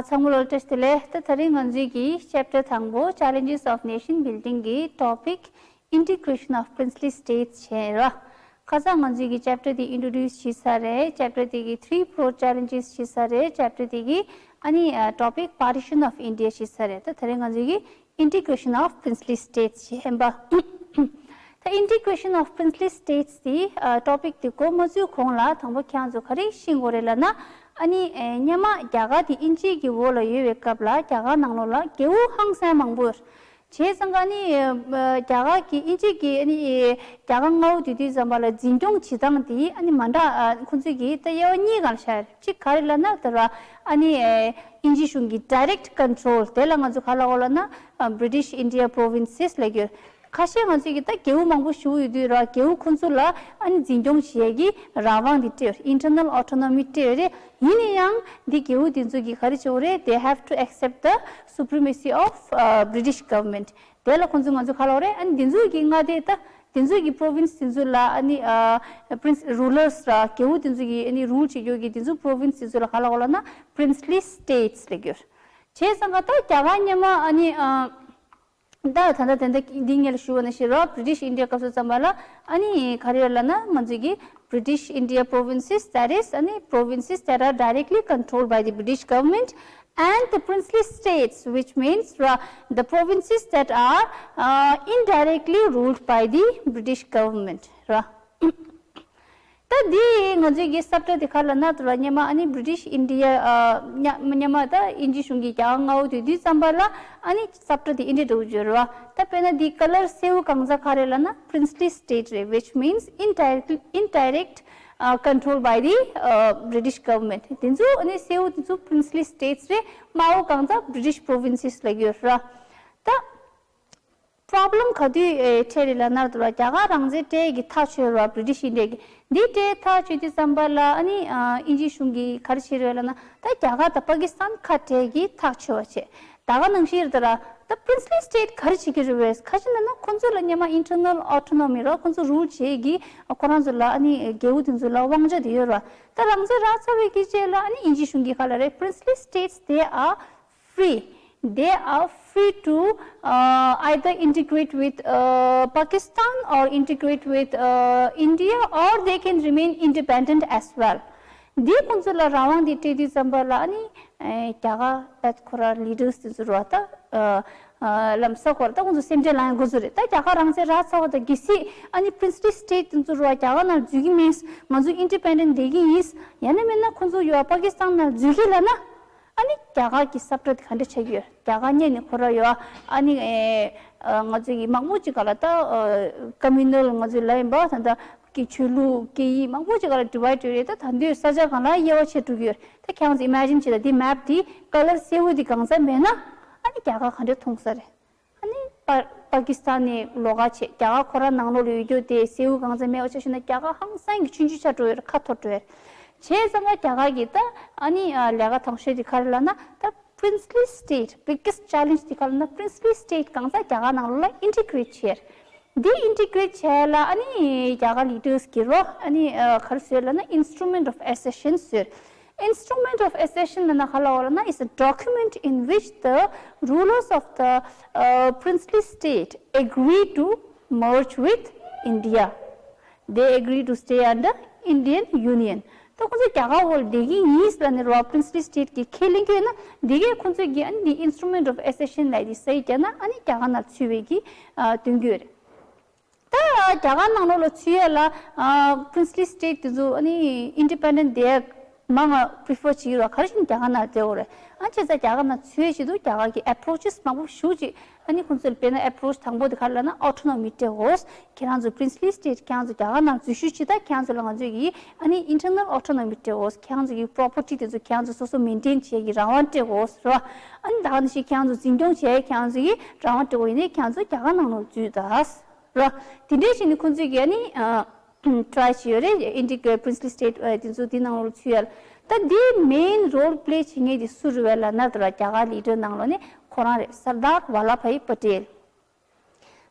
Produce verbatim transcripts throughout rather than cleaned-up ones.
ཚང་མ་ལ་བཀྲ་ཤིས་བདེ་ལེགས། ད་དེ་རིང་ང་ཚོའི་གི་chapter དང་པོ་Challenges of Nation Building གི་topic Integration of Princely States བྱས་ར། ཁ་སང་ང་ཚོའི་གི་chapter དེ་introduce བྱས་ཚར་རེད། chapter དེ་གི three broad challenges བྱས་ཚར་རེད། chapter དེ་གི་ཨ་ནི་topic Partition of India བྱས་ཚར་རེད། ད་དེ་རིང་ང་ཚོའི་གི Integration of Princely States བྱས་ཡིན་པ། ད་Integration of Princely States དེ་topic དེ་འགོ་མ་བཙུགས་གོང་ལ་དང་པོ་ཁྱེད་རང་ཚོ་ག་རེ་ཤེས་དགོས་རེད་ལབ་ན། ཨ་ནི་སྔོན་མ་རྒྱ་གར་དེ་དབྱིན་ཇི་གི་འོག་ལ་ཡོད་པའི་སྐབས་ལ་རྒྱ་གར་ནང་ལོགས་ལ་རྒྱལ་པོ་ཧང་སང་མང་པོ་ཡོད། བྱས་ཙང་ཨ་ནི་རྒྱ་གར་གྱི་དབྱིན་ཇི་གི་ཨ་ནི་རྒྱ་གར་མངའ་འོག་དེ་དུས་ཙམ་པ་ལ་འཛིན་སྐྱོང་བྱེད་སྟངས་དེ་ཨ་ནི་མ་འདྲ། ཁོང་ཚོས་ཀྱི་ད་དབྱེ་བ་གཉིས་སྒང་ལ་བཞག་ཡོད། གཅིག་ག་རེ་ལབ་ན་ད་ར་ཨ་ནི་དབྱིན་ཇི་གཞུང་གི་direct control དེ་ལ་ང་ཚོ་ག་ལབ་དགོས་ལབ་ན་British India provinces ལབ་ཀྱི་ཡོད། ཁ་ཤས་ང་ཚོས་ཀྱི་ད་རྒྱལ་པོ་མང་པོ་ཞིག་ཡོད་དུས་ར་རྒྱལ་པོ་ཁོང་ཚོ་ལ་ཨ་ནི་འཛིན་སྐྱོང་བྱེད་ཡས་ཀྱི་རང་དབང་དེ་སྤྲད་ཡོད་རེད། Internal autonomy སྤྲད་ཡོད་རེད། ཡིན་ན་ཡང་འདི་རྒྱལ་པོ་དེ་ཚོ་གིས་ག་རེ་བྱེད་དགོས་རེད། They have to accept the supremacy of British government དེ་ལ་ཁོང་ཚོས་ང་ཚོ་ག་ལབ་དགོས་རེད། ཨ་ནི་དེ་ཚོ་གི་མངའ་སྡེ་ད་དེ་ཚོ་གི་province དེ་ཚོ་ལ་ཨ་ནི་prince rulers ར་རྒྱལ་པོ་དེ་ཚོ་གི་ཨ་ནི་rule བྱེད་རྒྱུ་གི་དེ་ཚོ་province དེ་ཚོ་ལ་ག་ལབ་དགོས་ལབ་ན་princely states ལབ་ཀྱི་ཡོད་རེད། བྱས་ཙང་ཀ་ད་རྒྱ་གར་སྔོན་མ་ཨ་ནི་ད་ད་ད་ད་འདི་སྔོན་ལ་ཞུས་པ་ནང་བཞིན་ར་British India སྐབས་སུ་ཙམ་པ་ལ་ཨ་ནི་ག་རེ་ཡོད་ལབ་ན་ང་ཚོས་ཀྱི་British India provinces, that is ཨ་ནི་provinces that are directly controlled by the British government and the princely states, which means ར the provinces that are uh, indirectly ruled by the British government ར། ད་འདི་ང་ཚོའི་གི་ས་བཀྲ་འདི་ག་ལབ་ན་ད་ར་སྔོན་མ་ཨ་ནི་British India སྔོན་མ་ད་དབྱིན་ཇི་གཞུང་གི་རྒྱ་གར་མངའ་འོག་དེ་དུས་ཙམ་པ་ལ་ཨ་ནི་ས་བཀྲ་འདི་འདི་འདྲ་བོ་ཅིག་ཡོད་རེད་བ། ད་དཔེར་ན་འདི་colour སེར་པོ་གང་ཚང་ག་རེ་ལབ་ན་princely state རེད། Which means indirect, indirect uh, control by the uh, British government དེ་ཚོ་ཨ་ནི་སེར་པོ་དེ་ཚོ་princely states རེད། དམར་པོ་གང་ཚང་British provinces ལབ་ཀྱི་ཡོད་རེད་བ། ད་problem ག་དུས་འཕྲད་རེད་ལབ་ན་ད་ར་རྒྱ་གར་རང་བཙན་སྤྲད་ཀྱི་ཐག་ཆོད་ར་British India གི་འདི་སྤྲད་ཐག་ཆོད་དུས་ཙམ་པ་ལ་ཨ་ནི་དབྱིན་ཇི་གཞུང་གིས་ག་རེ་བྱེད་རེད་ལབ་ན་ད་རྒྱ་གར་དང་པ་ཀི་སི་ཐན་ཁ་བྲལ་གྱི་ཐག་ཆོད་པ་བྱས། ད་ག་ནང་བཞིན་རེད་ད་ར་ད་princely state ག་རེ་བྱེད་ཀྱི་རེད་བས་ཁ་ཅིག་ན་ན་ཁོང་ཚོ་ལ་སྔོན་མ་internal autonomy ར་ཁོང་ཚོ་rule བྱེད་ཀྱི་ཁོ་རང་ཚོ་ལ་ཨ་ནི་རྒྱལ་པོ་དེ་ཚོ་ལ་དབང་ཆ་དེ་ཡོད་ར། ད་རང་བཙན་རག་ཚར་བའི་སྐད་ཆ་ལ་ཨ་ནི་དབྱིན་ཇི་གཞུང་གིས་ག་ལབ་རེད། Princely states they are free. They are free to uh, either integrate with uh, Pakistan or integrate with uh, India or they can remain independent as well. འདི་ཁོང་ཚོ་ལ་རང་དབང་འདི་སྤྲད་དུས་ཙམ་པ་ལ་ཨ་ནི་རྒྱ་གར་ད་ཁོ་ར་leaders དེ་ཚོ་ར་ད་ལམ་སང་ཁོ་ར་ད་ཁོང་ཚོ་སེམས་ཁྲལ་ལངས་ཡ་འགོ་ཚུགས་རེད། ད་རྒྱ་གར་རང་བཙན་རག་ཚར་བ་ད་གལ་སྲིད་ཨ་ནི་princely state དེ་ཚོ་ར་རྒྱ་གར་ནང་འཛུལ་གྱི་མིན། ང་ཚོ་independent བསྡད་ཀྱི་ཡིན། ཡང་ན་མིན་ན་ཁོང་ཚོ་ཡོད་པ་པ་ཀི་སི་ཐན་ནང་འཛུལ་གྱི་ལབ་ན། ཨ་ནི་རྒྱ་གར་གྱི་ས་བཀྲ་དེ་ག་འདྲ་ཆགས་ཀྱི་ཡོད། རྒྱ་གར་སྔོན་ནས་ཁོ་ར་ཡོད། ཨ་ནི་ཨེ་ཨ་ང་ཚོ་གི་མང་པོ་ཅིག་ག་ལ་ད་ཨ་communal ང་ཚོའི་ལ་ཡིན་པ་ད་ད་གི་ཆོས་ལུགས་སྐད་ཡིག་མང་པོ་ཅིག་ག་ལ་divide ཡོད་རེད། ད་ད་དུང་ས་ཆ་གང་ལ་དབྱེ་བ་ཕྱེ་འགྲོ་གི་ཡོད་རེད། ད་ཁྱེད་རང་ཚོ་imagine བྱེད་ད་འདི་map དེ་colour སེར་པོ་དེ་གང་ཚང་མེད་ན་ཨ་ནི་རྒྱ་གར་ག་འདྲ་མཐོང་ས་རེད། ཨ་ནི་པ་པ་ཀི་སི་ཐན་ནི་ལོགས་ཀ་བྱས། རྒྱ་གར་ཁོ་རང་ནང་ལོགས་ལ་ཡོད་རྒྱུ་དེ་སེར་པོ་གང་ཚང་མེད་པ་ཆ་བཞག་ན་རྒྱ་གར་ཧང་སང་གི་ཆུང་ཆུང་ཆགས་འགྲོ་ཡོད་རེད། ཁ་འཐོར་འགྲོ་ཡོད་རེད། བྱས་ཙང་ཀ་རྒྱ་གར་གྱི་ད་ཨ་ནི་ལས་ཀ་དང་ཤོས་དེ་ག་རེ་ལབ་ན་ད་princely state biggest challenge དེ་ག་རེ་ལབ་ན་princely state གང་ཚང་རྒྱ་གར་ནང་ལོགས་ལ་integrate བྱས་རེད། འདི་integrate བྱས་ལ་ཨ་ནི་རྒྱ་གར་leaders གིས་རོ་ཨ་ནི་ག་རེ་བཟོས་ལབ་ན་instrument of accession བཟོས། Instrument of accession ལབ་ན་ག་ལབ་པ་ལབ་ན is a document in which the rulers of the uh, princely state agree to merge with India. They agree to stay under Indian Union. ད་ཁོང་ཚོ་རྒྱ་གར་འོག་ལ་བསྡད་ཀྱི་ཡིན་ལབ་ནས་རོ་princely state གི་ཁས་ལེན་གྱི་ཡོད་ན་འདི་གས་ཁོང་ཚོས་ཀྱི་ཨ་ནི་འདི་instrument of accession ལབ་དེ་སའིན་རྒྱག་ན་ཨ་ནི་རྒྱ་གར་ནང་ཚུད་པའི་གི་དོན་གྱི་ཡོད་རེད། ད་རྒྱ་གར་ནང་ལོགས་ལ་ཚུད་ཡས་ལ་princely state དེ་ཚོ་ཨ་ནི་independent བསྡད་མང་ང་prefer བྱེད་ཀྱི་རོ། ག་རེ་བྱས་ནས་རྒྱ་གར་ནང་བསྡད་ཡོད་རེད། ཨ་བྱས་ཙང་རྒྱ་གར་ནང་ཚུད་ཡས་ཆེད་དུ་རྒྱ་གར་གྱི་approaches མང་པོ་ཞེ་ཅིག་ཨ་ནི་ཁོང་ཚོས་དཔེར་ན་approach དང་པོ་དེ་ག་རེ་ལབ་ན་autonomy སྤྲད་དགོས། ཁྱེད་རང་ཚོ་princely state ཁྱེད་རང་ཚོ་རྒྱ་གར་ནང་འཛུལ་ཞུགས་བྱེད་ད་ཁྱེད་རང་ཚོ་ལ་ང་ཚོས་ཀྱི་ཨ་ནི་internal autonomy སྤྲད་དགོས། ཁྱེད་རང་ཚོ་གི་property དེ་ཚོ་ཁྱེད་རང་ཚོ་སོ་སོ་maintain བྱེད་ཀྱི་རང་དབང་སྤྲད་དགོས་རོ། ཨ་ནི་ད་ག་ནང་བཞིན་ཁྱེད་རང་ཚོ་འཛིན་སྐྱོང་བྱེད་ཁྱེད་རང་ཚོ་གི་རང་དབང་སྤྲད་དགོས། ཡིན་ནའི་ཁྱེད་རང་ཚོ་རྒྱ་གར་ནང་ལོགས་འཛུལ་ད། ར། དེ་འདྲའི་ཞིག་ནི་ཁོང་ཚོས་ཀྱི་ཨ་ནི་try བྱས་ཡོད་རེད། India princely state དེ་ཚོ་དེ་ནང་ལོགས་ཚུད་ཡ་ལ། ད་དེ་main role play བྱེད་མཁན་དེ་སུ་རེད་བས་ལབ་ན་ད་ར་རྒྱ་གར་leader ནང་ལོགས་ནས་ཁོ་རང་རེད། Sardar Vallabhbhai Patel.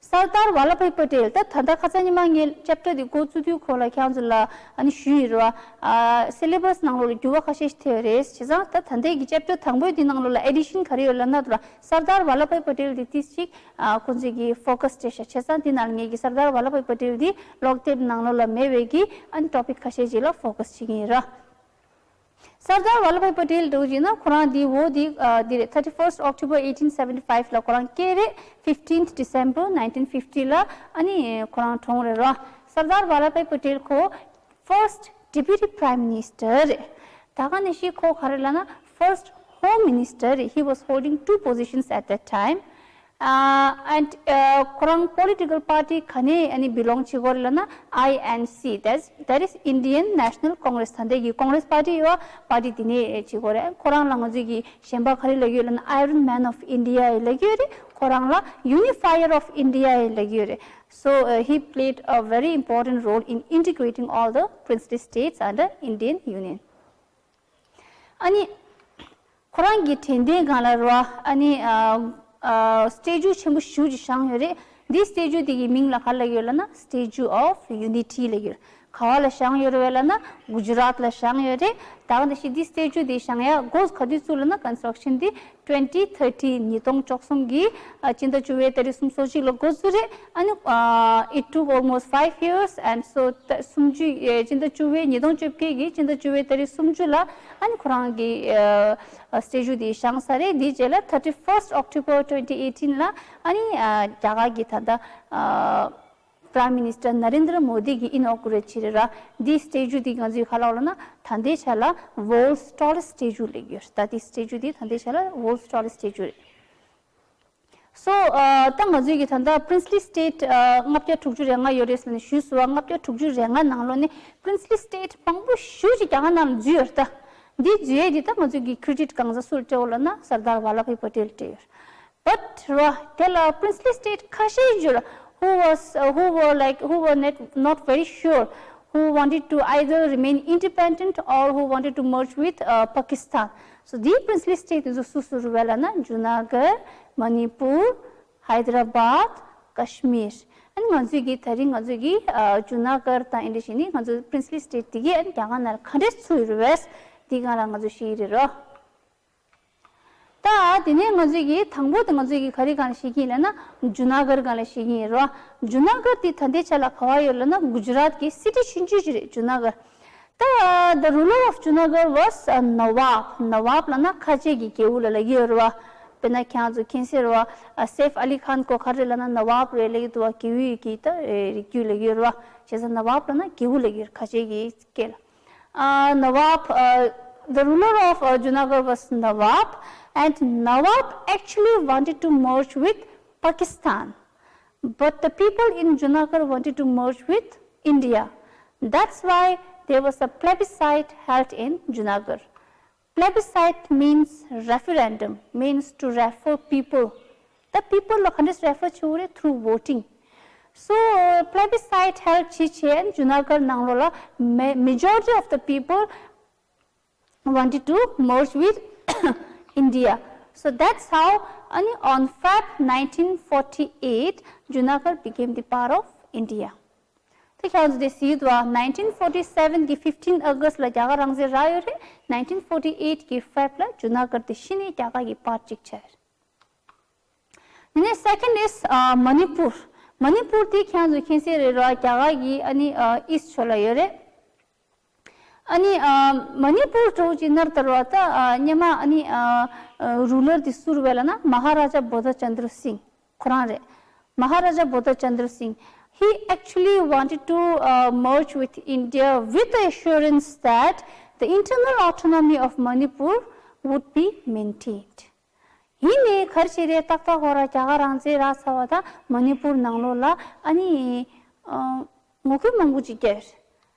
སར་དར་ཝ་ལ་བྷའི་པ་ཊེལ། ད་ད་ལྟ་ཁ་སང་ཉི་མ་ངས་ཅེབ་ཊར་འདི་འགོ་བཙུགས་དུས་ཁོ་ལ་ཁྱེད་རང་ཚོ་ལ་ཨ་ནི་ཞུས་ཡོད་རེད་བ། ཨ་སི་ལེ་བྷ་སི་ནང་ལོགས་ལ་འགྱུར་བ་ཁ་ཤས་ཤིག་ཐེབས་རེད། བྱས་ཙང་ད་ད་ལྟའི་གི་ཅེབ་ཊར་དང་པོའི་འདི་ནང་ལོགས་ལ་ཨེ་ཌི་ཤན་ག་རེ་ཡོད་ལབ་ན། ད་སར་དར་ཝ་ལ་བྷའི་པ་ཊེལ་འདི་ཏིས་ཅིག་ཨ་ཁོང་ཚོས་ཀྱི་ཕོ་ཀ་སི་སྤྲད་ཤག་བྱས་ཙང་འདི་ནང་ལ་ངས་ཀྱི་སར་དར་ཝ་ལ་བྷའི་པ་ཊེལ་འདི་ཀློག་དེབ་ནང་ལོགས་ལ་མེད་པའི་གི་ཨ་ནི་ཊོ་པིག་ཁ་ཤས་ཅིག་ལ་ཕོ་ཀ་སི་བྱེད་ཀྱི་ཡིན་ར། སར་དར་ཝ་ལ་བྷའི་པ་ཊེལ་འདྲ་བོ་བྱས་ན་ཁོ་རང་འདི་འོ་འདི་ཨ་འདི་རེད། thirty first October eighteen seventy five ལ་ཁོ་རང་སྐྱེས་རེད། fifteenth December nineteen fifty ལ་ཨ་ནི་ཁོ་རང་གྲོངས་རེད་ར། སར་དར་ཝ་ལ་བྷའི་པ་ཊེལ་ཁོ་first Deputy Prime Minister རེད། ད་ག་ནང་བཞིན་ཁོ་ག་རེ་ལབ་ན་first Home Minister རེད། He was holding two positions at that time. Uh, and uh, ཁོ་རང་པོ་ལི་ཊི་ཀལ་པར་ཊི་ག་ནས་ཨ་ནི་བི་ལོང་བྱེད་ཀྱི་ཡོད་རེད་ལབ་ན། I N C, that's, that is Indian National Congress. ད་ལྟའི་གི་ཀོང་རེས་པར་ཊི་ཡོད་པ། པར་ཊི་དེ་ནས་བྱེད་ཀྱི་ཡོད་རེད། ཁོ་རང་ལ་ང་ཚོས་ཀྱི་གཞན་པ་ག་རེ་ལབ་ཀྱི་ཡོད་ལབ་ན། Iron Man of India ལབ་ཀྱི་ཡོད་རེད། ཁོ་རང་ལ་Unifier of India ལབ་ཀྱི་ཡོད་རེད། So uh, he played a very important role in integrating all the princely states under Indian Union. ཨ་ནི། ཁོ་རང་གི་དྲན་རྟེན་སྒང་ལ་རེད་བ། ཨ་ནི་ཨ་ཨ་སི་ཊེ་ཅུ་ཆེན་པོ་ཞེ་པོ་ཅིག་བཞེངས་ཡོད་རེད། འདི་སི་ཊེ་ཅུ་འདི་གི་མིང་ལ་ག་རེ་ལབ་ཡོད་ལབ་ན། Statue of Unity ལབ་ཡོད། ག་པ་ལ་བཞེངས་ཡོད་རེད་ལབ་ན། གུ་ཇི་རཱཏ་ལ་བཞེངས་ཡོད་རེད། ད་ག་ནང་བཞིན་འདི་སི་ཊེ་ཅུ་འདི་བཞེངས་ཡ་འགོ་ག་དུས་བཙུགས་ལབ་ན། ཀོན་སི་ཊྲག་ཤན་འདི་twenty thirteen ཉིས་སྟོང་བཅུ་གསུམ་གི་ཨ་སྤྱི་ཟླ་བཅུ་པའི་ཏ་རིག་སུམ་ཅུ་སོ་གཅིག་ལ་འགོ་བཙུགས་རེད། ཨ་ནི་ཨ་it took almost five years, and so ད་སུམ་ཅུ་ཨེ་སྤྱི་ཟླ་བཅུ་པའི་ཉིས་སྟོང་བཅོ་བརྒྱད་ཀྱི་སྤྱི་ཟླ་བཅུ་པའི་ཏ་རིག་སུམ་ཅུ་ལ་ཨ་ནི་ཁོ་རང་གི་ཨ་སི་ཊེ་ཅུ་དེ་བཞེངས་ཚར་རེད། དེའི་རྗེས་ལ་thirty first October twenty eighteen ལ་ཨ་ནི་ཨ་རྒྱ་གར་གྱི་ད་ལྟ་ཨ་Prime Minister Narendra Modi གིས་ཨི་ནོ་གུ་རེཊ་བྱས་རེད་ར། འདི་སི་ཊེ་ཅུ་དེ་ང་ཚོས་ག་ལབ་ལབ་ན། ད་ལྟའི་ཆ་ལ་world's tallest statue ལབ་ཀྱི་ཡོད་རེད། ད་འདི་སི་ཊེ་ཅུ་དེ་ད་ལྟའི་ཆ་ལ་world's tallest statue རེད། So ཨ་ད་ང་ཚོའི་གི་ད་ལྟ་princely state ཨ་ལྔ་བརྒྱ་དྲུག་ཅུ་རེ་ལྔ་ཡོད་རེད་ཟེར་ནས་ཞུས་སོང་བ། ལྔ་བརྒྱ་དྲུག་ཅུ་རེ་ལྔ་ནང་ལོགས་ནས་princely state མང་པོ་ཞེ་པོ་ཅིག་རྒྱ་གར་ནང་ལ་འཛུལ་ཡོད་རེད། ད་འདི་འཛུལ་ཡས་འདི་ད་ང་ཚོའི་གི་credit གང་ཟག་སུར་སྤྲད་ཡོད་ལབ་ན། སར་དར་ཝ་ལ་བྷའི་པ་ཊེལ་སྤྲད་ཡོད་རེད། But ར་དེ་ལ་princely state ཁ་ཤས་ཡོད་རེད། Who was uh, who were like, who were net, not very sure, who wanted to either remain independent or who wanted to merge with uh, Pakistan. So the princely state དེ་ཚོ་སུ་སུ་རེད་ལབ་ན། ཇུ་ན་གར། མ་ནི་པུར། ཧའི་ད་ར་བཱད། ཀ་ཤི་མིར། ཨ་ནི་ང་ཚོའི་གི་ད་རིང་ང་ཚོའི་གི་ཨ་ཇུ་ན་གར་དང་ཨེ་འདྲ་བྱས་ནས་ང་ཚོའི་princely state དེ་གི་ཨ་ནི་རྒྱ་གར་ནང་ལ་ག་འདྲས་ཚུད་ཡོད་རེད་པས། དེའི་སྒང་ལ་ང་ཚོ་ཤེས་ཀྱི་རེད་རོ། ད་དེ་ནས་ང་ཚོས་ཀྱི་དང་པོ་དེ་ང་ཚོས་ཀྱི་ག་རེ་སྒང་ལ་ཤེས་ཀྱི་ཡིན་ལབ་ན། ཇུ་ན་གར་སྒང་ལ་ཤེས་ཀྱི་ཡིན་རོ། ཇུ་ན་གར་དེ་ད་ལྟའི་ཆ་ལ་ག་པར་ཡོད་ལབ་ན། གུ་ཇི་རཱཏ་གི་སི་ཊི་ཆུང་ཆུང་ཅིག་རེད། ཇུ་ན་གར། ད་the ruler of Junagarh was a Nawab. Nawab ལབ་ན་ཁ་ཆེ་གི་རྒྱལ་པོ་ལ་ལབ་ཀྱི་ཡོད་རེད་བ། དཔེར་ན་ཁྱེད་ཚོ་མཁྱེན་གསལ་རེད་བ། སེཕ་ཨ་ལི་ཁཱན་ཁོ་ག་རེ་ལབ་ན་ནི་ཝབ་རེད་ལབ་ཀྱི་འདུག་བ། རྒྱལ་པོའི་གི་ད་རིགས་རྒྱུད་ལབ་ཀྱི་ཡོད་རེད་བ། བྱས་ཙང་ནི་ཝབ་ལབ་ན་རྒྱལ་པོ་ལབ་ཀྱི་ཡོད་རེད། ཁ་ཆེ་གི་སྐད་ལ། Uh, Nawab, uh, the ruler of uh, Junagadh was Nawab, and Nawab actually wanted to merge with Pakistan. But the people in Junagadh wanted to merge with India. That's why there was a plebiscite held in Junagadh. Plebiscite means referendum, means to refer people. The people ལ་ག་འདྲས་refer བྱེད་དགོས་རེད། through voting. So, plebiscite held བྱས་བྱས་ཇུ་ན་གར་ནང་ལོགས་ལ་ma- majority of the people wanted to merge with India. So that's how, ཨ་ནི, on Feb nineteen forty eight, Junagadh became the part of India. དེ་ཁྱེད་ཚོ་དེ་གཟིགས་འདུག་ཨ། nineteen forty seven གི fifteen August ལ་རྒྱ་གར་རང་བཙན་རག་ཡོད་རེད། nineteen forty eight གི་Feb ལ་ཇུ་ན་གར་དེ་གཞི་ནས་རྒྱ་གར་གྱི་part གཅིག་ཆགས་རེད། དེ་ནས་second is uh, Manipur. མ་ནི་པུར་དེ་ཁྱེད་ཚོ་མཁྱེན་གསལ་རེད་རོ། རྒྱ་གར་གྱི་ཨ་ནི་ཨ་east ཕྱོགས་ལ་ཡོད་རེད། ཨ་ནི་ཨ་མ་ནི་པུར་འདྲ་བོ་ཅིག་ནར་ལྟར་བ་ད་ཨ་སྔོན་མ་ཨ་ནི་ཨ་ཨ་ruler དེ་སུ་རེད་ལབ་ན། Maharaja Bodha Chandra Singh ཁོ་རང་རེད། Maharaja Bodha Chandra Singh, he actually wanted to uh, merge with India with the assurance that the internal autonomy of Manipur would be maintained. ཡིན་ནའི་ག་རེ་བྱས་རེད། ཏག་ཏག་ཁོ་རང་རྒྱ་གར་རང་བཙན་རག་ཚར་བ་དང་མ་ནི་པུར་ནང་ལོགས་ལ་ཨ་ནི་ཨ་ངོ་རྒོལ་མང་པོ་ཅིག་བརྒྱབ་ཡོད་རེད།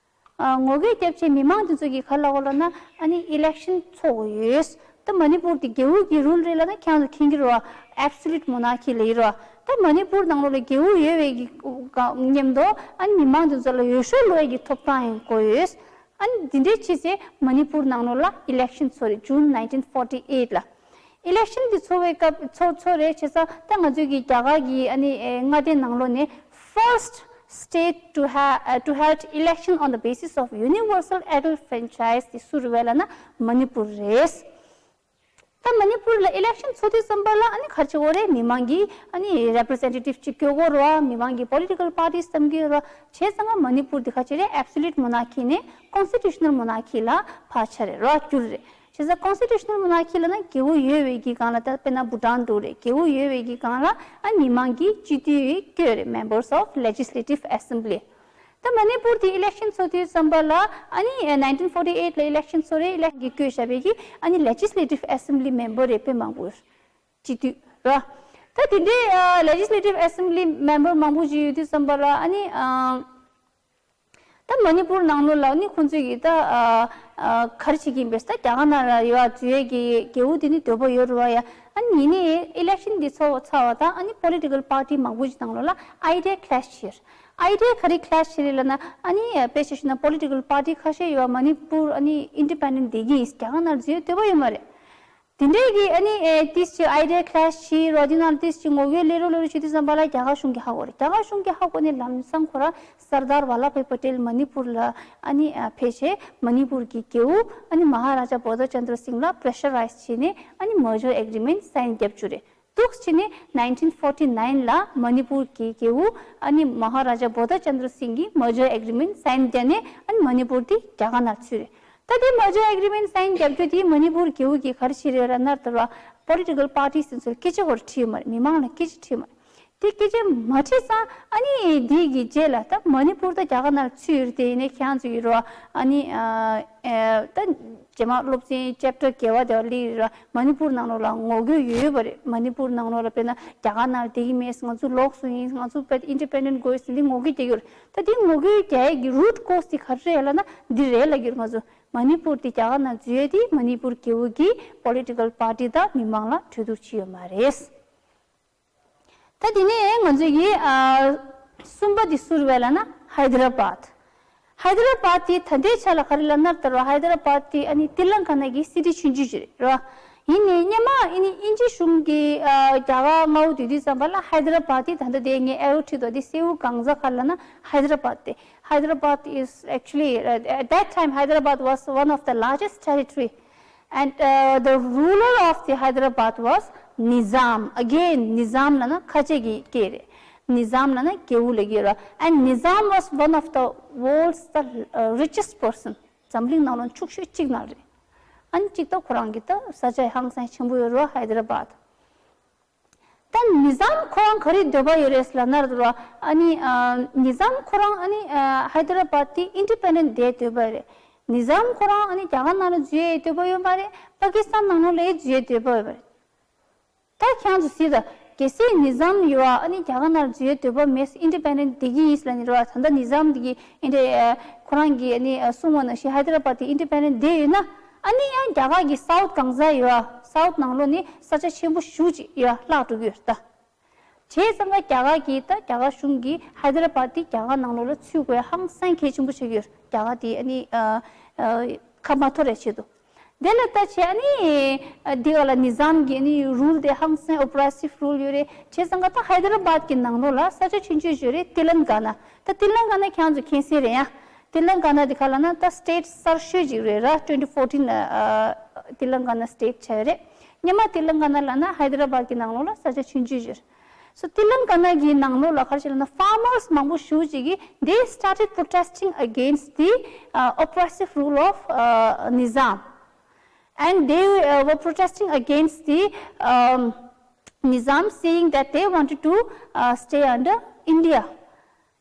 ཨ་ངོ་རྒོལ་བརྒྱབ་བྱས་མི་མང་དེ་ཚོ་གིས་ག་རེ་ལབ་ཀྱི་ཡོད་ལབ་ན། ཨ་ནི་election འཚོགས་དགོས་ཡོད། ད་མ་ནི་པུར་དེ་རྒྱལ་པོ་གི་rule རེད་ལབ་ན་ཁྱེད་ཚོ་མཁྱེན་གྱི་རེད་བ། absolute monarchy ལབ་ཀྱི་རེད་བ། ད་མ་ནི་པུར་ནང་ལོགས་ལ་རྒྱལ་པོ་ཡོད་པའི་གི་མཉམ་དུ་ཨ་ནི་མི་མང་དེ་ཚོ་ལ་འོས་ཤོག་བླུག་ཡས་ཀྱི་ཐོབ་ཐང་ཡང་དགོས་ཡོད། ཨ་ནི་འདི་འདྲའི་ཕྱིས་སེ་མ་ནི་པུར་ནང་ལོགས་ལ་election འཚོགས་རེད། June nineteen forty eight ལ། ཨི་ལེག་ཤན་འདི་ཚོགས་པའི་སྐབས་ཚོགས་ཚོགས་རེད་བྱས་ཙང་ད་ང་ཚོའི་གི་རྒྱ་གར་གྱི་ཨ་ནི་ཨེ་མངའ་སྡེ་ནང་ལོགས་ནས་first state to have to held election on the basis of universal adult franchise དེ་སུ་རེད་ལབ་ན་མ་ནི་པུར་རེད། ད་མ་ནི་པུར་ལ་ཨི་ལེག་ཤན་ཚོགས་དུས་ཙམ་པ་ལ་ཨ་ནི་ག་རེ་བྱེད་དགོས་རེད། མི་མང་གིས་ཨ་ནི་རེ་པི་རི་ཟེན་ཊེ་ཊིབ་ཅིག་བསྐོ་དགོས་རེད་བ། མི་མང་གིས་པོ་ལི་ཊི་ཀལ་པར་ཊིས་བསམ་གྱི་ཡོད་རེད་བ། བྱས་ཙང་ང་མ་ནི་པུར་འདི་ག་རེ་བྱེད་རེད། ཨེབ་སོ་ལུཊ་མོ་ནར་ཁི་ནས་ཀོན་སི་ཊི་ཊུ་ཤ་ནལ་མོ་ནར་ཁི་ལ་ཕར་ཆགས་རེད་ར། བསྒྱུར་རེད། བྱས་ཙང་ཀོན་སི་ཊི་ཊུ་ཤ་ནལ་མོ་ནར་ཁི་ལབ་ན་རྒྱལ་པོ་ཡོད་པའི་གི་སྒང་ལ་ད་དཔེར་ན་བྷུ་ཊན་འདྲ་རེད། རྒྱལ་པོ་ཡོད་པའི་གི་སྒང་ལ་ཨ་མི་མང་གིས་སྤྱི་འཐུས་བསྐོས་རེད། Members of Legislative Assembly། ད་མ་ནི་པུར་དེ་ཨི་ལེག་ཤན་ཚོགས་དུས་ཙམ་པ་ལ་ཨ་ནི་nineteen forty eight ལ་ཨི་ལེག་ཤན་ཚོགས་རེད། ཨི་ལེག་ཤན་གྱིས་བསྐོས་བཞག་པའི་གི་ཨ་ནི་ལེ་ཇི་སི་ལེ་ཊིབ་ཨེ་སེམ་བྷི་ལི་མེམ་བར་རེད། དཔེ་མང་པོ་ཡོད། སྤྱི་འཐུས་ར། ད་དེ་འདྲའི་ལེ་ཇི་སི་ལེ་ཊིབ་ཨེ་སེམ་བྷི་ལི་མེམ་བར་མང་པོ་ཞིག་ཡོད་དུས་ཙམ་པ་ལ་ཨ་ནི་ཨ། ད་མ་ནི་པུར་ནང་ལོགས་ལ་ནི་ཁོང་ཚོས་ཀྱིས་ད་ཨ་ཨ་ག་རེ་བྱེད་ཀྱི་ཡིན་པས། ད་རྒྱ་གར་ནང་ལ་ཡོད་འཛུལ་ཡས་ཀྱི་རྒྱལ་པོ་དེ་ནི་འདོད་པ་ཡོད་རེད་བ་ཡ། ཨ་ནི་ཡིན་ནའི་ཨི་ལེག་ཤན་འདི་ཚོགས་ཚར་བ་དང་ཨ་ནི་པོ་ལི་ཊི་ཀལ་པར་ཊི་མང་པོ་ཞིག་ནང་ལོགས་ལ་ཨའི་ཌི་ཡ་ཁི་ལེ་ཤི་བྱས། ཨའི་ཌི་ཡ་ག་རེ་ཁི་ལེ་ཤི་བྱས་རེད་ལབ་ན་ཨ་ནི་དཔེ་ཆ་བཞག་ན་པོ་ལི་ཊི་ཀལ་པར་ཊི་ཁ་ཤས་ཡོད་པ་མ་ནི་པུར་ཨ་ནི་ཨིན་ཌི་པེན་ཌེན་ཊི་བསྡད་ཀྱི་ཡིན། རྒྱ་གར་ནང་འཛུལ་ཡས་འདོད་པ་ཡོད་མ་རེད། དེ་འདྲའི་གི་ཨ་ནི་ཨེ་ཏིས་ཅིག་ཨའི་ཌི་ཡ་ཁི་ལེ་ཤི་བྱས་རོ། དེ་ནང་ཏིས་ཅིག་ངོ་རྒོལ་སླེབས་རོགས་སླེབས་རོགས་བྱེད་དུས་ཙམ་པ་ལ་རྒྱ་གར་གཞུང་གིས་ཧ་གོ་རེད། རྒྱ་གར་གཞུང་གིས་ཧ་གོ་ནས་ལམ་སང་ཁོ་རང་སར་དར་ཝ་ལ་བྷའི་པ་ཊེལ་མ་ནི་པུར་ལ་ཨ་ནི་ཨ་ཕེབས་བྱས་མ་ནི་པུར་གྱི་རྒྱལ་པོ་ཨ་ནི་མ་ཧ་ར་ཇ་བོ་དྷ་ཅན་དྲ་སིང་ལ་པྲེ་ཤ་རའི་ཛི་བྱས་ནས་ཨ་ནི་མར་ཇར་ཨེག་རི་མེན་ཊི་སའིན་རྒྱབ་བཅུག་རེད། འདུག་སེ་བྱས་ནས་nineteen forty nine ལ་མ་ནི་པུར་གྱི་རྒྱལ་པོ་ཨ་ནི་མ་ཧ་ར་ཇ་བོ་དྷ་ཅན་དྲ་སིང་གིས་མར་ཇར་ཨེག་རི་མེན་ཊི་སའིན་བརྒྱབ་ནས་ཨ་ནི་མ་ནི་པུར་དེ་རྒྱ་གར་ནང་ཚུད་རེད། ད་དེ་མར་ཇར་ཨེག་རི་མེན་ཊི་སའིན་རྒྱབ་རྒྱུ་དེ་མ་ནི་པུར་རྒྱལ་པོ་གིས་ག་རེ་བྱས་རེད་ལབ་ན་ད་ར་པོ་ལི་ཊི་ཀལ་པར་ཊིས་དེ་ཚོར་སྐད་ཆ་ཁོ་རང་དྲིས་ཡོད་མ་རེད། མི་མང་ལ་སྐད་ཆ་དྲིས་མ་རེད། དེ་སྐད་ཆ་མ་དྲིས་ཙང་ཨ་ནི་དེ་གི་རྗེས་ལ་ད་མ་ནི་པུར་ད་རྒྱ་གར་ནང་ཚུད་ཡོད་རེད། དེ་ཡིན་ནའི་ཁྱེད་རང་ཚོ་ཡོད་རེད་བ། ཨ་ནི་ཨ་ཨེ་ད་རྗེས་མ་སློབ་ཚན་ཅེབ་ཊར་བརྒྱད་པ་དེ་བ་སླེབས་ཡོད་རེད་བ། མ་ནི་པུར་ནང་ལོགས་ལ་ངོ་རྒོལ་ཡོད་ཡོད་པ་རེད། མ་ནི་པུར་ནང་ལོགས་ལ་དཔེར་ན་རྒྱ་གར་ནང་ལ་བསྡད་ཀྱི་མེད། ང་ཚོ་ལོགས་སུ་ཡིན། ང་ཚོ་དཔེ་ཨིན་ཌི་པེན་ཌེན་ཊི་དགོས་ཟེར་འདི་ངོ་རྒོལ་རྒྱག་ཡས་ཀྱི་རུ་ཊི་ཀོ་སི་དེ་ག་རེ་རེད་ལབ་ན་འདི་རེད་ལབ་ཀྱི་རེད། ང་ཚོ་མ་ནི་པུར་དེ་རྒྱ་གར་ནང་འཛུལ་ཡས་དེ་མ་ནི་པུར་རྒྱལ་པོ་གིས་པོ་ལི་ཊི་ཀལ་པར་ཊི་དང་མི་མང་ལ་གྲོས་བསྡུར་བྱས་ཡོད་མ་རེད། ད་དེ་ནས་ང་ཚོས་ཀྱི་ཨ་གསུམ་པ་དེ་སུ་རེད་ལབ་ན་ཧའི་ད་ར་བཱད། ཧའི་ད་ར་བཱད་དེ་ད་ལྟའི་ཆ་ལ་ག་རེ་ལབ་ན་ད་ར་ཧའི་ད་ར་བཱད་དེ་ཨ་ནི་ཏི་ལང་ཀ་ན་གི་སི་ཊི་ཆུང་ཆུང་ཞིག་རེད་ར། ཡིན་ནའི་སྔོན་མ་ཨ་ནི་དབྱིན་ཇི་གཞུང་གིས་ཨ་རྒྱ་གར་མངའ་དབང་དུས་དུས་ཙམ་པ་ལ་ཧའི་ད་ར་བཱད་དེ་ད་ལྟ་དེ་ངས་ཨེ་རོ་བྲིས་འདུག་དེ་སེའུ་གང་ཟག་ག་རེ་ལབ་ན་ཧའི་ད་ར་བཱད་དེ། Hyderabad is actually, uh, at that time, Hyderabad was one of the largest territory. And uh, the ruler of the Hyderabad was Nizam. Again, Nizam ལབ་ན་ཁ་ཆེ་གི་སྐད་རེད། Nizam ལབ་ན་རྒྱལ་པོ་ལབ་ཀྱི་ཡོད་ར། And Nizam was one of the world's the uh, richest person. འཛམ་གླིང་ནང་ལ་ཕྱུག་ཤོས་གཅིག་ནང་རེད། ཨ་ནི་གཅིག་ད་ཁོ་རང་གི་ད་ས་ཆ་ཧང་སང་ཆེན་པོ་ཡོད་ར་ཧའི་ད་ར་བཱད། ད་ནི་ཛམ་ཁོ་རང་ག་རེ་འདོད་པ་ཡོད་རེད་ལབ་ན་ར། ཨ་ནི་ཨ་ནི་ཛམ་ཁོ་རང་ཨ་ནི་ཨ་ཧའི་ད་ར་བཱད་དེ་ཨིན་ཌི་པེན་ཌེན་ཊི་བསྡད་འདོད་པ་རེད། ནི་ཛམ་ཁོ་རང་ཨ་ནི་རྒྱ་གར་ནང་ལ་འཛུལ་ཡས་འདོད་པ་ཡོད་མ་རེད། པ་ཀི་སི་ཐན་ནང་ལོགས་ལ་འཛུལ་ཡས་འདོད་པ་ཡོད་མ་རེད། ད་ཁྱེད་ཚོ་གཟིགས་དང་། གལ་སྲིད་ནི་ཛམ་ཡོད་ཨ་ནི་རྒྱ་གར་ནང་ལ་འཛུལ་ཡས་འདོད་པ་མེད། ཨིན་ཌི་པེན་ཌེན་ཊི་བསྡད་ཀྱི་ཡིན་ལབ་ནི་ར། ད་ལྟ་ནི་ཛམ་དེ་གི་ཨིན་ཌི་ཨ་ཁོ་རང་གིས་ཨ་ནི་ཨ་གསུངས་པ་ནང་བཞིན་ཧའི་ད་ར་བཱད་དེ་ཨིན་ཌི་པེན་ཌེན་ཊི་བསྡད་ཡོད་ན། ཨ་ནི་ཡང་རྒྱ་གར་གྱི་སའུཐ་གང་ཟག་ཡོད་ཨ། སའུཐ་ནང་ལོགས་ནི་ས་ཆ་ཆེན་པོ་ཞེ་པོ་ཅིག་ཡོད་ཨ་བརླག་འགྲོ་གི་ཡོད་རེད་ད། བྱས་ཙང་ཀ་རྒྱ་གར་གྱིས་ད་རྒྱ་གར་གཞུང་གིས་ཧའི་ད་ར་བཱད་དེ་རྒྱ་གར་ནང་ལོགས་ལ་ཚུད་དགོས་ཧང་སང་གལ་ཆེན་པོ་ཆགས་ཀྱི་ཡོད་རེད། རྒྱ་གར་དེ་ཨ་ནི་ཨ་ཨ་ཁ་མ་ཐོར་བའི་ཆེད་དུ། དེ་ལ་ལྟ་བྱས་ཨ་ནི་ཨ་འདི་ག་ལ་ནི་ཛམ་གྱི་ཨ་ནི་རུལ་དེ་ཧང་སང་ཨོ་པ་རེ་སིབ་རུལ་ཡོད་རེད། བྱས་ཙང་ཀ་ད་ཧའི་ད་ར་བཱད་ཀྱི་ནང་ལོགས་ལ་ས་ཆ་ཆུང་ཆུང་ཞིག་ཡོད་རེད། ཏི་ལང་ཀ་ན། ད་ཏི་ལང་ཀ་ན་ཁྱེད་ཚོ་མཁྱེན་གསལ་རེད་ཡ། ཏི་ལང་ཀ་ན་དེ་ག་ལབ་ན་ད་སི་ཊེ་ཊི་གསར་ཤོས་ཅིག་རེད་ར། ཊུ་ཝེན་ཊི་ཕོར་ཊིན་ཨ་ཏི་ལང་ཀ་ན་སི་ཊེ་ཊི་ཆགས་ཡོད་རེད། སྔོན་མ་ཏི་ལང་ཀ་ན་ལབ་ན་ཧའི་ད་ར་བཱད་ཀྱི་ནང་ལོགས་ལ་ས་ཆ་ཆུང་ཆུང་ཞིག་རེད། So ཏི་ལང་ཀ་ན་གི་ནང་ལོགས་ལ་ག་རེ་བྱས་ལབ་ན་ཕར་མར་སི་མང་པོ་ཞེ་པོ་ཅིག་གིས་they started protesting against the uh, oppressive rule of uh, Nizam. And they uh, were protesting against the um, Nizam, saying that they wanted to uh, stay under India.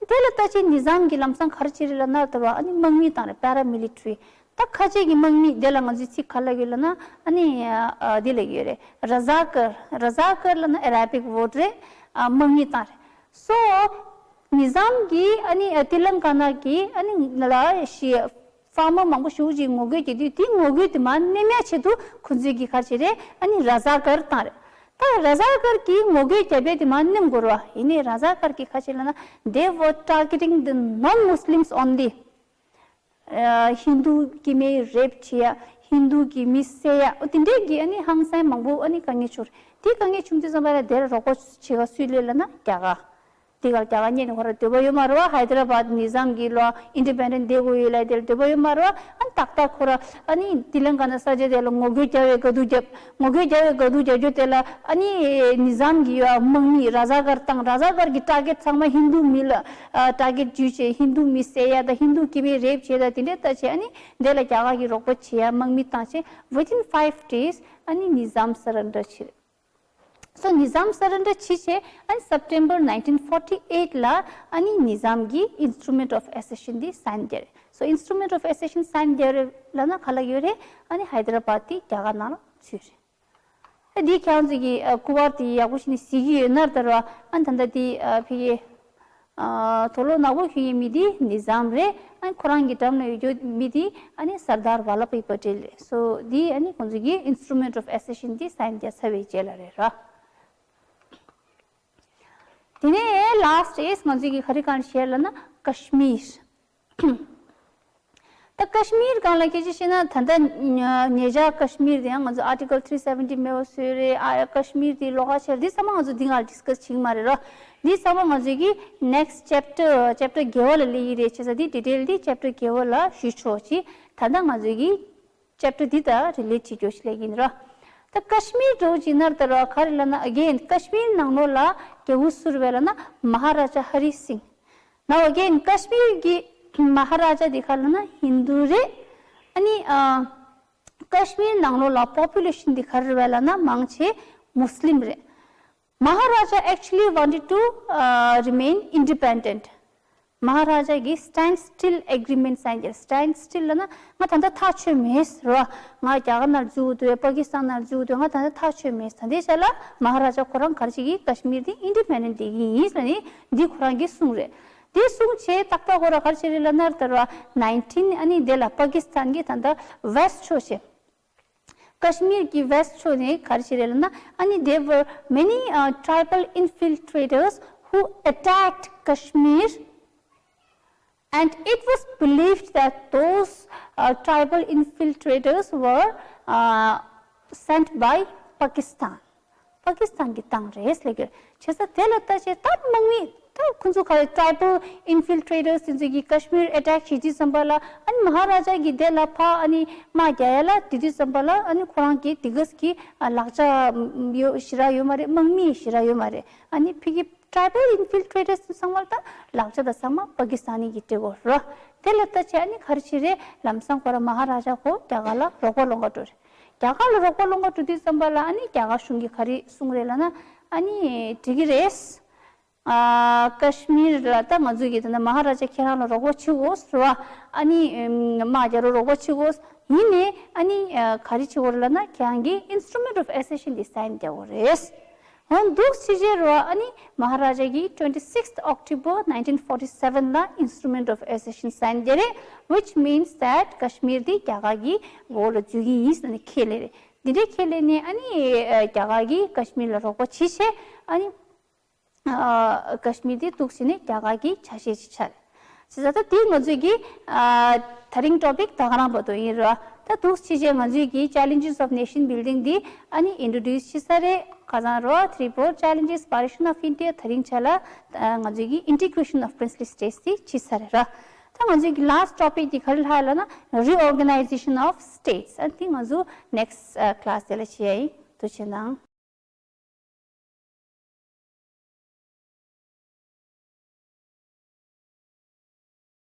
དེ་ལ་ལྟ་ཅི་ནི་ཛམ་གྱིས་ལམ་སང་ག་རེ་བྱས་རེད་ལབ་ན་ད་ར་ཨ་ནི་དམག་མི་བཏང་རེད། པེ་ར་མི་ལི་ཊི་རི། ད་ཁ་ཆེ་གི་དམག་མི་དེ་ལ་ང་ཚོས་ཚིག་ག་རེ་ལབ་ཀྱི་ཡོད་ལབ་ན་ཨ་ནི་ཨ་འདི་ལབ་ཀྱི་ཡོད་རེད། ར་ཛ་ཀར། ར་ཛ་ཀར་ལབ་ན་ཨ་ར་བིག་ཝར་ཌི་རེད། ཨ་དམག་མི་བཏང་རེད། སོ་ནི་ཛམ་གྱིས་ཨ་ནི་ཨ་ཏི་ལང་ཀ་ན་གི་ཨ་ནི་ལ་ཤི་ཕར་མར་མང་པོ་ཞེ་པོ་ཅིག་ངོ་རྒོལ་བྱེད་དུས་དེ་ངོ་རྒོལ་དེ་མར་ནེམ་ཡ་ཆེད་དུ་ཁོ་ཚོས་ཀྱིས་ག་རེ་བྱས་རེད། ཨ་ནི་ར་ཛ་ཀར་བཏང་རེད། ད་ར་ཛ་ཀར་གྱིས་ངོ་རྒོལ་བརྒྱབ་པས་དེ་མར་ནེམ་དགོས་རེད་བ། ཡིན་ནའི་ར་ཛ་ཀར་གྱིས་ག་རེ་བྱས་ལབ་ན་they were targeting the non-Muslims only. ཨ་ཧིན་དུ་སྐྱེ་དམན་རེབ་བྱེད་ཡ། ཧིན་རྡུ་གི་མི་བསད་ཡ། འོ་དེ་འདྲའི་གི་ཨ་ནི་ཧང་སང་མང་པོ་ཨ་ནི་དཀའ་ངལ་བྱུང་རེད། དེ་དཀའ་ངལ་བྱུང་དུས་ཙམ་པ་ལ་དེར་རོགས་པ་བྱེད་ག་སུས་སླེབས་ལབ་ན་རྒྱ་གར། དེ་གར་རྒྱ་གར་སྔོན་ནས་ཁོ་རང་སྡོད་པ་ཡོད་མ་རེད་བ། ཧའི་ད་ར་བཱད་ནི་ཛམ་གྱི་ལོ་ཨིན་ཌི་པེན་ཌེན་ཊི་བསྡད་དགོས་ཡོད་ལབ་དེར་སྡོད་པ་ཡོད་མ་རེད་བ། ཨ་ནི་ཏག་ཏག་ཁོ་རང་ཨ་ནི་ཏི་ལན་ཀ་ན་ས་ཆ་དེ་ལ་ངོ་རྒོལ་རྒྱག་པའི་དཀའ་སྡུག་རྒྱབ། ངོ་རྒོལ་རྒྱག་པའི་དཀའ་སྡུག་རྒྱག་རྒྱུ་དེ་ལ་ཨ་ནི་ནི་ཛམ་གྱི་ཡོ་དམག་མི་ར་ཛ་ཀར་བཏང་། ར་ཛ་ཀར་གྱི་ཊར་གེཊ་ཚང་མ་ཧིན་རྡུ་མི་ལ་ཨ་ཊར་གེཊ་བརྒྱུད་བྱས། ཧིན་རྡུ་མི་བསད་ཡ་དང་ཧིན་རྡུ་སྐྱེས་དམན་རེབ་བྱས་དང་དེ་འདྲའི་ལྟ་བྱས། ཨ་ནི་དེ་ལ་རྒྱ་གར་གྱི་རོགས་པ་བྱེད་ཡ་དམག་མི་བཏང་བྱས། Within five days ཨ་ནི་ནི་ཛམ་སར་རེན་ཌར་བྱས། So ནི་ཛམ་སར་རེན་ཌར་བྱས་བྱས། ཨ་ནི་སེབ་ཊེམ་བར་ནའིན་ཊིན་ཕོར་ཊི་ཨེཊ་ལ་ཨ་ནི་ནི་ཛམ་གྱིས་Instrument of Accession འདི་སའིན་རྒྱག་རེད། So Instrument of Accession སའིན་རྒྱག་རེད་ལབ་ན་ག་ལ་ཡོད་རེད། ཨ་ནི་ཧའི་ད་ར་བཱད་དེ་རྒྱ་གར་ནང་ལ་ཚུད་རེད། ཨ་འདི་ཁྱེད་རང་ཚོ་གི་ཨ་སྐུ་པར་དེ་ཡག་པོ་ཞིག་ནས་གཟིགས་ཀྱི་ཡོད་ན་ལྟར་བ། ཨ་ནི་ད་ལྟ་དེ་ཨ་ཕ་གི་ཨ་དོ་ལོ་ནག་པོ་གྱོན་ཡོད་མི་དེ་ནི་ཛམ་རེད། ཨ་ནི་ཁོ་རང་གི་འགྲམ་ན་ཡོད་རྒྱུ་མི་དེ་ཨ་ནི་སར་དར་ཝ་ལ་བྷ་ཡི་པ་ཊེལ་རེད། སོ་འདི་ཨ་ནི་ཁོང་ཚོ་གི་Instrument of Accession འདི་སའིན་རྒྱག་ཚར་བའི་རྗེས་ལ་རེད་ར། དེ་ནས་ལཱ་སི་ཊི་ཨིས་ང་ཚོ་གི་ག་རེ་གང་བཤད་ལབ་ན་ཀ་ཤི་མིར། ད་ཀ་ཤི་མིར་སྒང་ལ་སྐད་ཆ་བཤད་ན་ད་ལྟ་ཉེ་ཆར་ཀ་ཤི་མིར་དེ་ཡང་ང་ཚོ་Article three seventy མེད་པ་བཟོས་རེད། ཨ་ཀ་ཤི་མིར་དེ་ལོགས་ཀ་བྱས་རེད། འདི་ཚང་མ་ང་ཚོ་འདི་སྒང་ལ་ཌིས་ཀ་སི་བྱེད་ཀྱི་མ་རེད་ར། འདི་ཚང་མ་ང་ཚོ་གི་ནེག་སི་ཊི་ཅེབ་ཊར་ཅེབ་ཊར་བརྒྱད་པ་ལ་སླེབས་ཀྱི་རེད། བྱས་ཙང་འདི་ཌི་ཊེལ་འདི་ཅེབ་ཊར་བརྒྱད་པ་ལ་ཞུས་ཆོག་ཅིག་ད་ལྟ་ང་ཚོ་གི་ཅེབ་ཊར་འདི་དང་རི་ལེ་ཊི་བྱེད་རྒྱུ་ཞིག་སླེབས་ཀྱི་ཡིན་ར། ད་ཀ་ཤི་མིར་འདྲ་བོ་ཅིག་ན་ལྟར་བ་ག་རེ་ལབ་ན། Again ཀ་ཤི་མིར་ནང་ལོགས་ལ་རྒྱལ་པོ་སུ་རེད་པས་ལབ་ན་མ་ཧ་ར་ཇ་ཧ་རི་སིང་། Now again ཀ་ཤི་མིར་གྱི་མ་ཧ་ར་ཇ་འདི་ག་ལབ་ན་ཧིན་རྡུ་རེད། ཨ་ནི་ཨ་ཀ་ཤི་མིར་ནང་ལོགས་ལ་པོ་པུ་ལེ་ཤན་འདི་ག་རེ་རེད་པས་ལབ་ན་མང་ཆེ་མུ་སི་ལིམ་རེད། Maharaja actually wanted to uh, remain independent. མ་ཧ་ར་ཇ་གིས་Standstill Agreement སའིན་བྱས། Standstill ལབ་ན་ང་ད་ལྟ་ཐག་ཆོད་མེད་ཟེར་བ། ང་རྒྱ་གར་ནང་འཛུལ་འདོད། པ་ཀི་སི་ཐན་ནང་འཛུལ་འདོད། ང་ད་ལྟ་ཐག་ཆོད་མེད། ད་ལྟའི་ཆ་ལ་མ་ཧ་ར་ཇ་ཁོ་རང་ག་རེ་བྱེད་ཀྱི། ཀ་ཤི་མིར་དེ་ཨིན་ཌི་པེན་ཌེན་ཊི་བསྡད་ཀྱི་ཡིན་ཟེར་ནས་འདི་ཁོ་རང་གིས་གསུངས་རེད། དེ་གསུངས་བྱས་ཏག་ཏག་ཁོ་རང་ག་རེ་བྱས་རེད་ལབ་ན་ལྟར་བ་ནའིན་ཊིན། ཨ་ནི་དེ་ལ་པ་ཀི་སི་ཐན་གྱི་ད་ལྟ་ཝེ་སི་ཊི་ཕྱོགས་བྱས། ཀ་ཤི་མིར་གྱི་ཝེ་སི་ཊི་ཕྱོགས་ནས་ག་རེ་བྱས་རེད་ལབ་ན། ཨ་ནི་there were many uh, tribal infiltrators who attacked Kashmir, and it was believed that those uh, tribal infiltrators were uh, sent by Pakistan. པ་ཀི་སི་ཐན་གྱིས་བཏང་རེད་ཟེར་གྱི་རེད། བྱས་ཙང་དེ་ལ་ལྟ་བྱས་ད་དམག་མི་ད་ཁོང་ཚོ་ག་རེ་ཊའི་བལ་ཨིན་ཕིལ་ཊེ་ཊར་སི་དེ་ཚོ་གིས་ཀ་ཤི་མིར་ཨེ་ཊེག་བྱེད་དུས་ཙམ་པ་ལ། ཨ་ནི་མ་ཧ་ར་ཇ་གིས་དེ་ལ་ཕར་ཨ་ནི་དམག་རྒྱག་ཡ་ལ་དེ་དུས་ཙམ་པ་ལ་ཨ་ནི་ཁོ་རང་གིས་དེ་ག་གི་ལག་ཆ་ཡོད་ཞེ་དྲག་ཡོད་མ་རེད། དམག་མི་ཞེ་དྲག་ཡོད་མ་རེད། ཨ་ནི་ཕ་གི་ཊའི་བལ་ཨིན་ཕིལ་ཊེ་ཊར་སི་ཚང་མ་ལ་ད་ལག་ཆ་དང་ཚང་མ་པ་ཀི་སི་ཐན་གྱིས་སྤྲད་ཡོད་རེད། དེ་ལ་ལྟ་བྱས་ཨ་ནི་ག་རེ་བྱས་རེད། ལམ་སང་ཁོ་རང་མ་ཧ་ར་ཇ་ཁོ་རྒྱ་གར་ལ་རོགས་པ་སློང་ག་འགྲོ་རེད། རྒྱ་གར་ལ་རོགས་པ་སློང་ག་འགྲོ་དུས་ཙམ་པ་ལ་ཨ་ནི་རྒྱ་གར་གཞུང་གིས་ག་རེ་གསུངས་རེད་ལབ་ན། ཨ་ནི་འགྲིག་གི་རེད། ཨ་ཀ་ཤི་མིར་ལ་ད་ང་ཚོས་ཀྱི་ད་ནི་མ་ཧ་ར་ཇ་ཁྱེད་རང་ལ་རོགས་པ་བྱེད་དགོས་ཟེར་བ། ཨ་ནི་དམག་རྒྱག་རོགས་རོགས་པ་བྱེད་དགོས། ཡིན་ནའི་ཨ་ནི་ག་རེ་བྱེད་དགོས་རེད་ལབ་ན། ཁྱེད་རང་གིས་Instrument of Accession འདི་སའིན་རྒྱག་དགོས་རེད། འོ་འདུག་སེ་བྱས་རེད་བ། ཨ་ནི་མ་ཧ་ར་ཇ་གིས་twenty sixth October nineteen forty seven ལ་Instrument of Accession སའིན་རྒྱག་རེད། Which means that ཀ་ཤི་མིར་འདི་རྒྱ་གར་གྱི་འོག་ལ་འཛུལ་གྱི་ཡིན་ཟེར་ནས་ཁས་ལེན་རེད། འདི་འདྲའི་ཁས་ལེན་ནས་ཨ་ནི་རྒྱ་གར་གྱིས་ཀ་ཤི་མིར་ལ་རོགས་པ་བྱེད་བྱས། ཨ་ནི་ཀ་ཤི་མིར་དེ་འདུག་སེ་ནས་རྒྱ་གར་གྱི་ཆ་ཤས་ཤིག་ཆགས་རེད། བྱས་ཙང་ད་དེ་ང་ཚོས་ཀྱི་ད་རིང་ཊོ་པིག་ད་ག་རང་བར་དུ་ཡིན་རེད། ད་འདུག་སེ་བྱས་ང་ཚོས་ཀྱི་Challenges of Nation Building འདི་ཨ་ནི་ཨིན་ཊྲོ་ཌིའུ་སི་བྱེད་ས་རེད། ཁ་སང་རེད། Three broad challenges, partition of India. ད་རིང་ཆ་ལ་ང་ཚོས་ཀྱི་Integration of Princely States འདི་བྱེད་ས་རེད་ར། ད་ང་ཚོས་ཀྱི་last topic འདི་ག་རེ་ལྷག་ལབ་ན་Reorganization of States. ཨ་དེ་ང་ཚོ་next class དེ་ལ་བྱེད་ཡ་ཡིན། ཐུགས་རྗེ་གནང་།